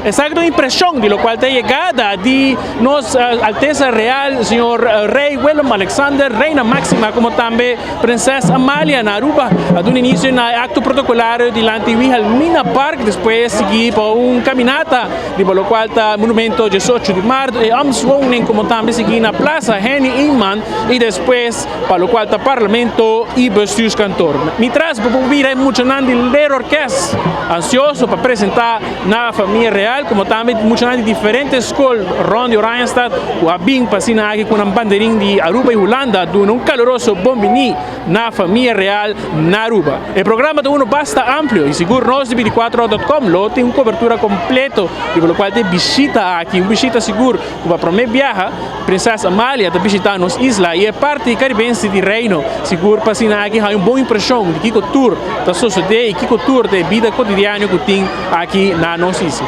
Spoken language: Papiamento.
Esaki ta un impresion di locual ta e yegada di nos Alteza Real Señor Rey Willem Alexander, Reina Maxima como tambe Prinses Amalia na Aruba. A duna inicio na e acto protocolario dilanti Wilhelmina Park, despues sigui pa un caminata riba locual ta Monumento 18 di Maart, e Ambtswoning como tambe sigui na Plaza Henny Eman y despues pa locual ta Parlamento y Bestuurskantoor. Mi tras bo por mira e muchanan di Leerorkest ansioso pa presenta na famia real como tambe muchanan di diferente scol rond di Oranjestad cu a bin pa asina aki cu nan banderin di Aruba y Hulanda duna un caluroso bon bini na famia real na Aruba. E programa ta uno basta amplio y sigur nos di 24ora.com lo tin un cobertura completo riba locual ta e bishita aki, un bishita sigur cu pa prome biaha Prinses Amalia ta bishita nos isla y e parti caribense di Reino. Sigur pa asina aki haña un bon impresion di kico tur ta sosode y kico tur ta e bida cotidiano cu tin aki na nos isla.